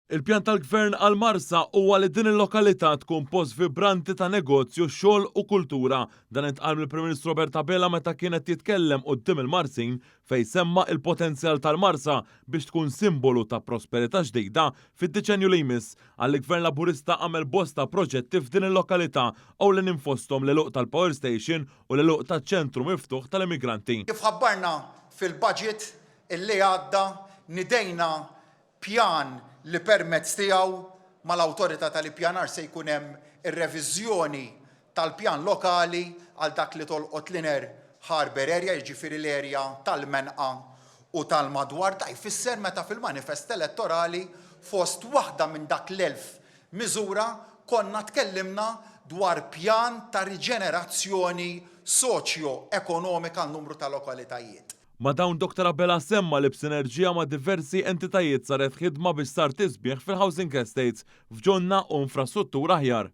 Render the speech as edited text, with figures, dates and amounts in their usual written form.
Il-pjan tal-Gvern għall-Marsa huwa li din il-lokalità tkun post vibranti ta' negozju, xogħol u kultura. Dan intqal mill-Prim Ministru Robert Abela meta kien qed jitkellem quddiem il-Marsin fejn semma il-potenzjal tal-Marsa biex tkun simbolu ta' prosperità ġdida fid-deċenju li jmiss. Qal li Gvern Laburista għamel bosta proġetti f'din il-lokalità ewlenin fosthom l-għeluq tal-Power Station u l-għeluq taċ-ċentru miftuħ tal-immigranti. Kif ħabbarna fil-budget illi għadda, nidejna Pjan li permezz tiegħu mal-Awtorità tal-Ippjanar se jkun hemm ir-reviżjoni tal-pjan lokali għal dak li tolqot l-Inner Harbour Area, jiġifieri l-area tal-Menqa u tal-madwar. Da jfisser meta fil-manifest elettorali fost waħda minn dak l-1,000 miżura konna tkellimna dwar pjan ta' riġenerazzjoni soċjo-ekonomika għal numru ta' lokalitajiet. Ma' dawn Dottor Abela semma li b'sinerġija ma' diversi entitajiet saret ħidma biex sar tisbiħ fil-housing estates, f'ġonna u infrastruttura aħjar.